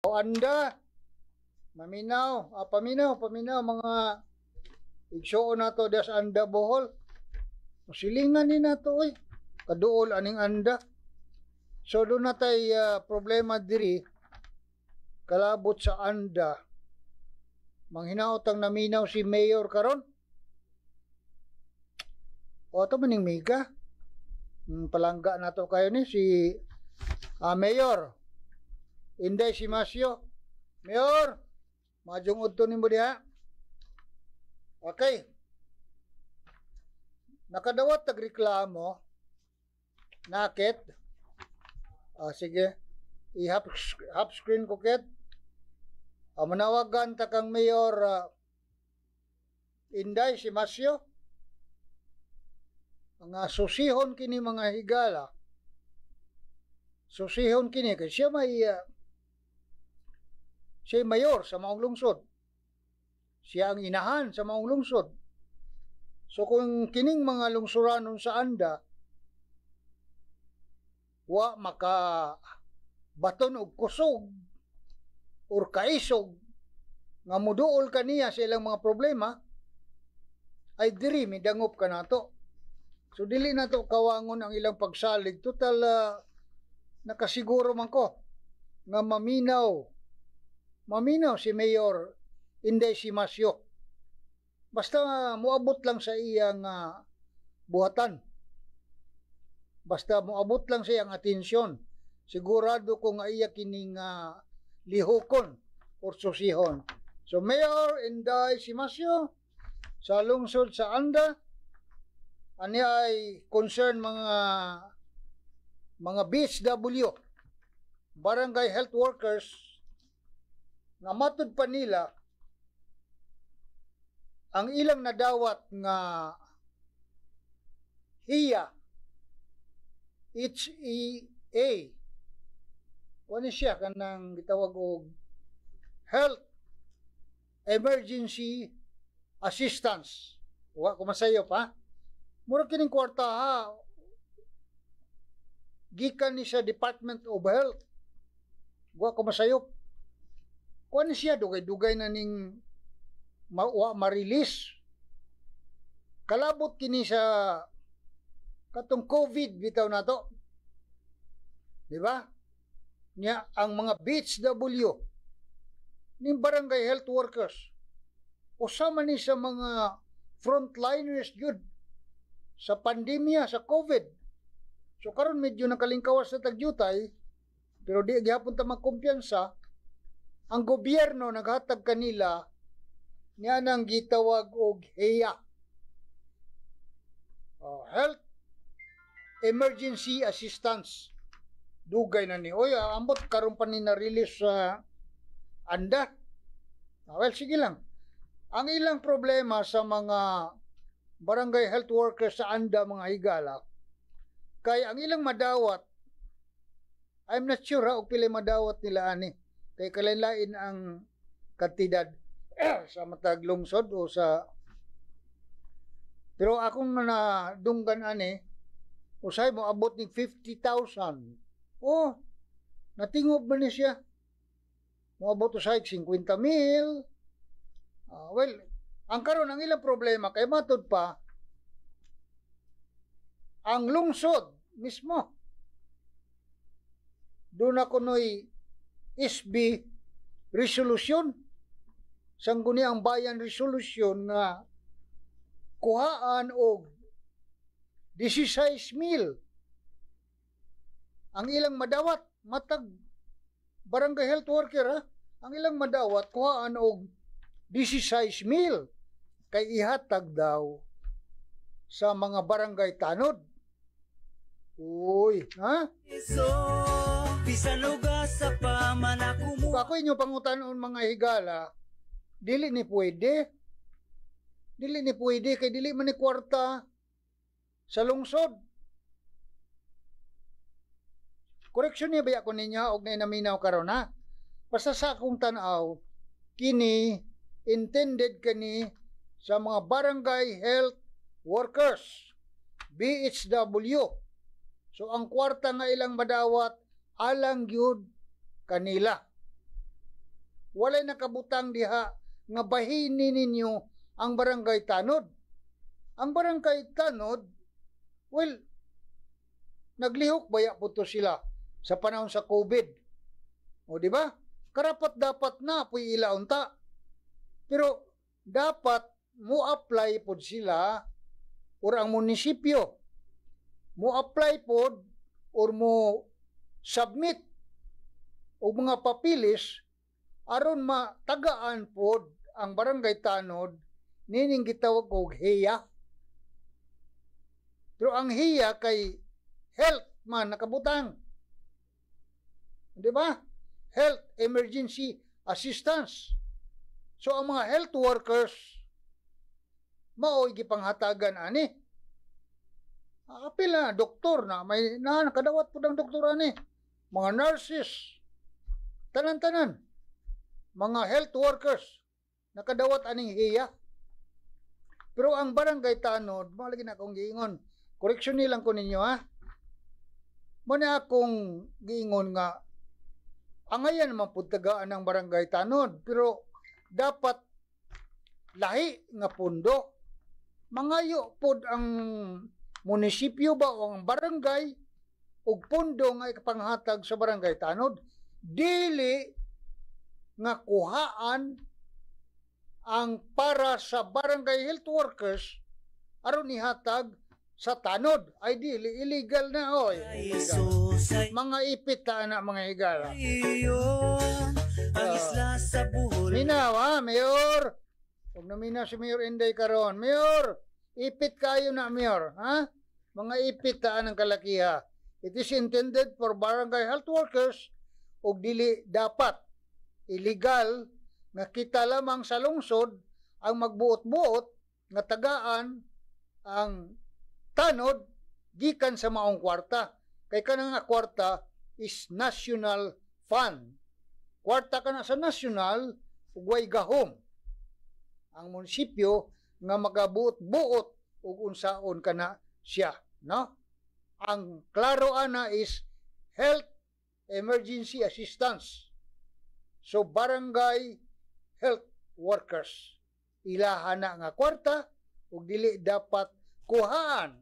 O Anda, maminaw, paminaw, paminaw mga igsuon nato des Anda, Bohol. Silingan ni nato oy. Kaduol aning Anda. So duna na tay problema diri kalabot sa Anda. Manghinaot ang naminaw si Mayor karon. O ato maning Mika. Palangga nato kayo ni si Mayor Inday Simasio. Mayor, maayong udto nimo diha. Okay. Nakadawat tagreklamo. Nakit. Sige. I-half half screen ko ket. Manawagan ta kang Mayor Inday Simasio. Nga susihon kini, mga higala. Susihon kini kay siya may siya mayor sa maong lungsod. Siya ang inahan sa maong lungsod. So kung kining mga lungsuranon sa Anda wa maka baton og kusog or kaisog nga muduol kaniya sa ilang mga problema, ay diri midangop ka nato. So dili nato kawangon ang ilang pagsalig. Total nakasiguro man ko nga maminaw maminaw si Mayor Inday Simasio. Basta moabot lang sa iyang buhatan. Basta moabot lang sa iyang atensyon. Sigurado ko nga iya kining lihokon or susihon. So Mayor Inday Simasio sa lungsod sa Anda, ani ay concern mga BHW, barangay health workers, nga matud pa nila ang ilang nadawat nga HEA, HEA. Kuan siya kanang gitawag og Health Emergency Assistance. Wa ko masayop ha. Mura kining kwarta ha. Gikan ni sa Department of Health. Wa ko masayop. Kuan siya dugay-dugay na ning wa ma-release. Kalabot kini sa katong COVID bitaw nato. Di ba? Nya ang mga BHW ning barangay health workers usa man ni sa mga frontliners gyud sa pandemya sa COVID. So karon medyo nakalingkawas na tagyutay, pero di gihapon ta magkumpiyansa. Ang gobyerno naghatag kanila niya nang gitawag og HEA. Oh, Health Emergency Assistance. Dugay na ni. Oy, ambot karon pa ni na-release sa Anda. Well, sige lang. Ang ilang problema sa mga barangay health workers sa Anda, mga higala, kay ang ilang madawat, I'm not sure ha, og pila madawat nila ani. Kay kalain-lain ang kantidad sa matag lungsod o sa, pero akong nadunggan ani usahay mo abot ni 50,000. Oh, natingob man ni siya. Moabot usahay 50 mil. Well, ang karon ang ilang problema kay matud pa ang lungsod mismo duna kunoy SB resolution, Sangguniang Bayan resolution, nga kuhaan og 16 mil ang ilang madawat matag barangay health worker ha. Ang ilang madawat, kuhaan og 16 mil kay ihatag daw sa mga barangay tanod. Uy, ha? So, bisan sa pa man ako mo. Kung ako inyo pangutanon, mga higala, dili ni pwede. Dili ni pwede kay dili man ni kwarta sa lungsod. Correction niya ba ako ninyo og naminaw karon ha? Basta sa akong tan-aw, kini intended kani sa mga barangay health workers, BHW. So ang kwarta nga ilang madawat alang gyud kanila. Walay nakabutang diha nga bahini ninyo ang barangay tanod. Ang barangay tanod, well, naglihok baya po to sila sa panahon sa COVID. O di ba? Karapat dapat na puy ila unta. Pero dapat mo apply pod sila or ang munisipyo mo apply pod or mo submit og mga papilis aron matagaan pod ang barangay tanod nining gitawag og HEA. Pero ang HEA kay health man nakabutang. Di ba? Health Emergency Assistance. So ang mga health workers mao'y gipanghatagan ani. Apil na doktor na may na nakadawat pud ang doktor ani. Mga nurses, tanan-tanan, mga health workers nakadawat aning HEA. Pero ang barangay tanod, mao lagi na akong giingon. Correction nilang ko ninyo, ha. Mo na akong giingon nga angayan naman pud tagaan ang barangay tanod, pero dapat lahi nga pundo. Mangayo pod ang munisipyo ba o ang barangay og pundo nga ikapanghatag sa barangay tanod, dili nga kuhaan ang para sa barangay health workers aron ihatag sa tanod. Ay dili, illegal na, oy. Isusay Mga ipit ta na, mga higala. Iyon ang isla sa Bohol. Minaw ha, Mayor. Huwag na minaw si Mayor Inday karon. Mayor, ipit kayo na, Mayor. Ha? Mga ipit taan ng kalakiha. It is intended for barangay health workers ug dili dapat illegal nga kita lamang sa lungsod ang magbuot-buot nga tagaan ang tanod gikan sa maong kwarta. Kay kanang nga kwarta is national fund. Kwarta kana sa national ug way gahom ang munisipyo nga magabuot-buot ug unsaon kana siya, no? Ang klaro ana is health emergency assistance. So barangay health workers ilaha na nga kwarta ug dili dapat kuhaan,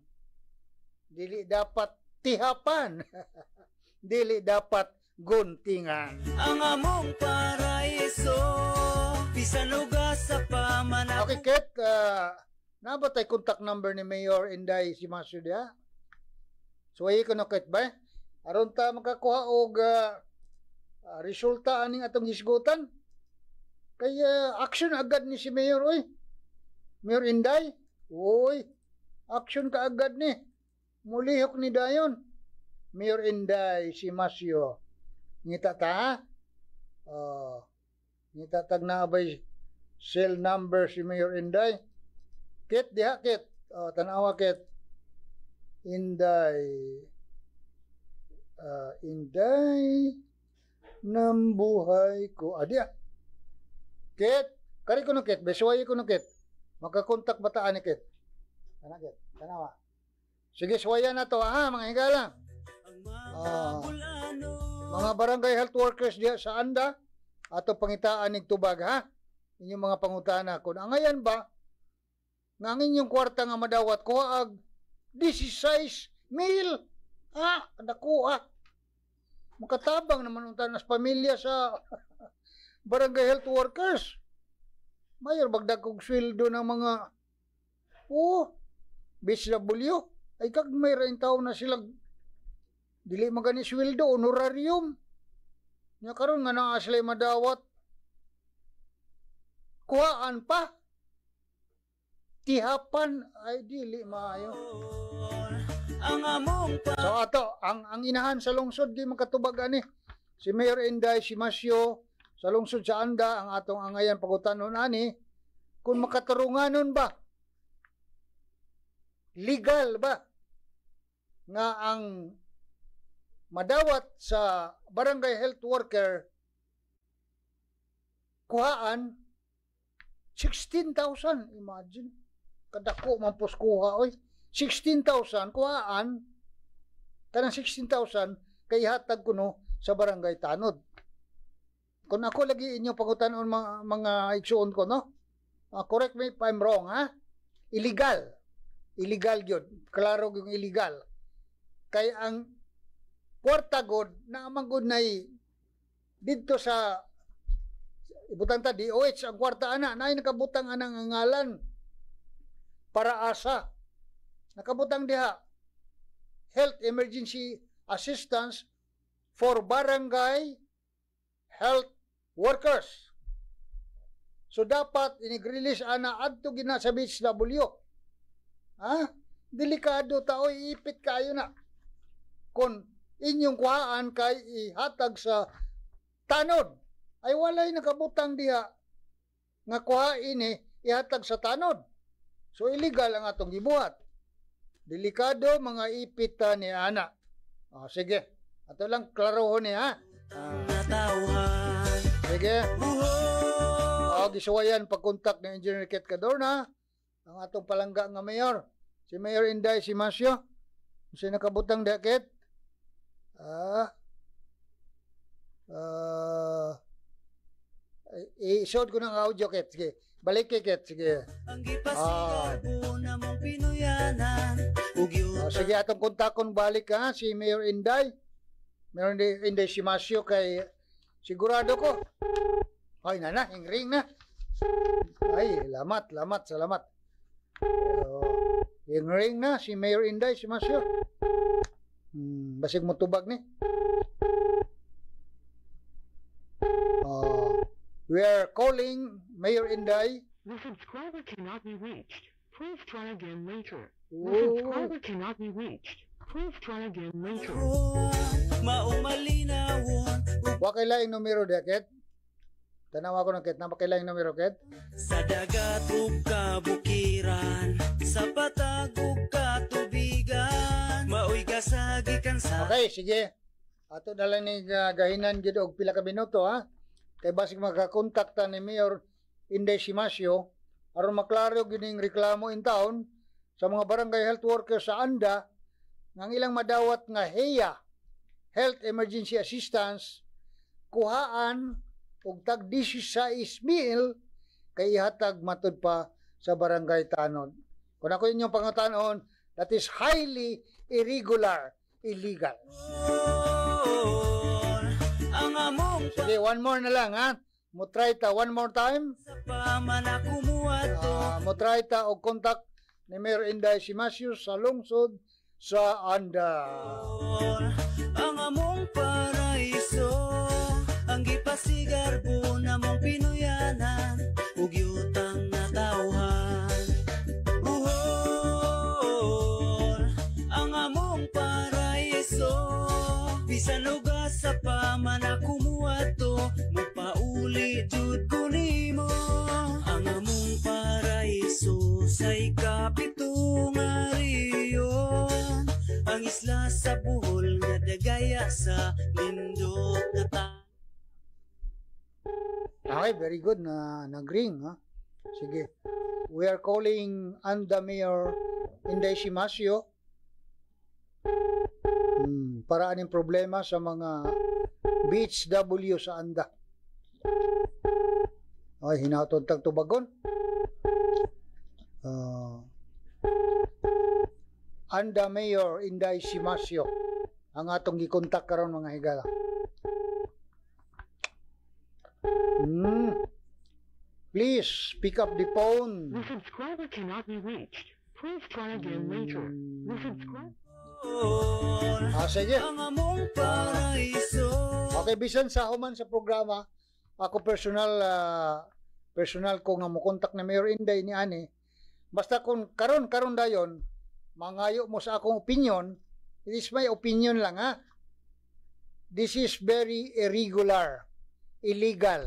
dili dapat tihapan, dili dapat guntingan. Ang among paraiso, bisan uga sa pamana. Okay, Ket, naa ba tay contact number ni Mayor Inday Simasio diha? So ay ko no, Ket, ba? Aron ta makakuha og resulta aning atong hisgutan. Kay action agad ni si Mayor, oy. Mayor Inday, oy, action ka agad ni. Mulihok ni dayon. Mayor Inday Simasio. Ngita ta, ha? Ngita tag naa bay cell number si Mayor Inday. Kit diha, Kit. Oh, tanawa, Kit. Inday. Inday ng buhay ko. Adi ah. Kit, kari ko no, Kit, besuway ko no, Kit. Makakontak ba ta ani, Kit? Ana, Kit, tanawa. Sige, suwayan na to ha, mga higala. Ang mga Bulano. Mga barangay health workers diha sa Anda, ato pangitaan ning tubag, ha. Inyong mga pangutana kung angayan ba nga ang inyong kwarta nga madawat kuha ag 16 mil. Ah, dako ah. Makatabang naman unta nas pamilya sa barangay health workers. Mayor bagdag og sweldo ng mga, oh, BHW ay kag may ra taon na sila dili magani sweldo, honorarium. Nya karon nga naa sila madawat, kuhaan pa, tihapan, ay dili maayo. Ang among So ato ang inahan sa lungsod di makatubag ani si Mayor Inday Simasio sa lungsod sa Anda. Ang atong angayan pagutanon ani kung makatarunganon ba, legal ba nga ang madawat sa barangay health worker kuhaan 16,000. Imagine, kadako man pus kuha, oy. 16,000 kuhaan kanang 16,000 kay hatag kuno sa barangay tanod. Kung ako lagi inyo pangutanon, mga igsuon ko, no? Correct me if I'm wrong, ha? Illegal. Illegal yun. Klaro yung illegal. Kay ang kwarta god na amang god nay didto sa ibutang ta DOH ang kwarta ana, naay nakabutang anang ang ngalan para asa nakabutang diha Health Emergency Assistance for Barangay Health Workers. So dapat inig-release ana adto gina sa BHW. Ha? Delikado ta oy, ipit kayo na. Kung inyong kuhaan kay ihatag sa tanod, ay walay nakabutang diha nga kuha ini ihatag sa tanod. So illegal ang atong gibuhat. Delikado mga ipit ta ni ana. Ah, sige. Ato lang klarohon ni ha. Ah, Natawhan. Sige. Buhol. Oh, gisuwayan pagkontak ni Engineer Ket Cadorna, ang atong palangga nga mayor. Si Mayor Inday Simasio. Si nakabutang diha, Ket? Ah. Ah. I-short ko ng audio, Ket. Sige. Balik kay Ket. Sige. Ang gipasigarbo namong Pinoyanan ug Oh, sige, atong kontakon balik ha si Mayor Inday. Mayor Inday Simasio kay sigurado ko. Ay, nana, ring na. Ay, lamat, lamat, salamat. Oh, ring na si Mayor Inday Simasio. Basig mo tubag ni. Oh, we are calling Mayor Inday. The subscriber cannot be reached. Please try again later. The Oh, subscriber cannot be reached. Please try again later. Maumalinawon ug Wa kay laing numero diha, Ket? Tanawa ko ng Ket, na kay laing numero, Ket? Sa dagat ug kabukiran, sa patag ug katubigan, maoy gasagikan sa Okay, sige. Ato na lang ni gahinan gid og pila ka minuto ha. Kay basig makakontak ta ni Mayor Inday Simasio aron maklaro gining reklamo in town sa mga barangay health workers sa Anda nga ang ilang madawat nga HEA, Health Emergency Assistance, kuhaan og tag 16 mil kay ihatag matud pa sa barangay tanod. Kung ako inyong pangutanon, that is highly irregular, illegal. Ang among Sige, one more na lang ha. Mo try ta one more time. Sa pamana kumuadto. Ah, mo try ta og contact ni Mayor Inday Simasio sa lungsod sa Anda. Ang among paraiso, ang gipasigarbo namong Pinoyanan ug yutang natawhan. Buhol, ang among paraiso, bisan uga sa pamana kumuadto, mopauli jud ko nimo. Ang among paraiso sa ikapito nga rehiyon, ang isla sa Bohol nga dagaya sa nindot nga ta Okay, very good na nag-ring ha. Sige. We are calling Anda Mayor Inday Simasio. Para aning problema sa mga BHW sa Anda. Ay, hinaton tag tubagon. Anda Mayor Inday Simasio ang atong gikontak karon, mga higala. Please pick up the phone. The subscriber cannot be reached. Please try again later. The subscriber Ah, sige. Ang among paraiso. Okay, bisan sa human sa programa, ako personal ko nga mokontak na Mayor Inday ni ani. Basta kung karon karon dayon, mangayo mo sa akong opinion, it is my opinion lang ha. This is very irregular, illegal.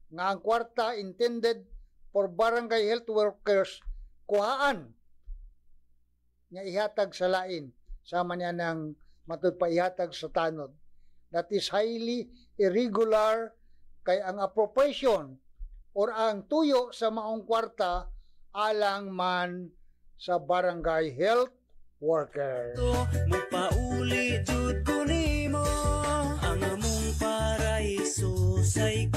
Nga ang kwarta intended for barangay health workers kuhaan nga ihatag sa lain sama niya ng matud pa ihatag sa tanod. That is highly irregular kay ang appropriation or ang tuyo sa maong kwarta alang man sa barangay health worker. Mopauli jud ko nimo. Ang among paraiso sa Unsay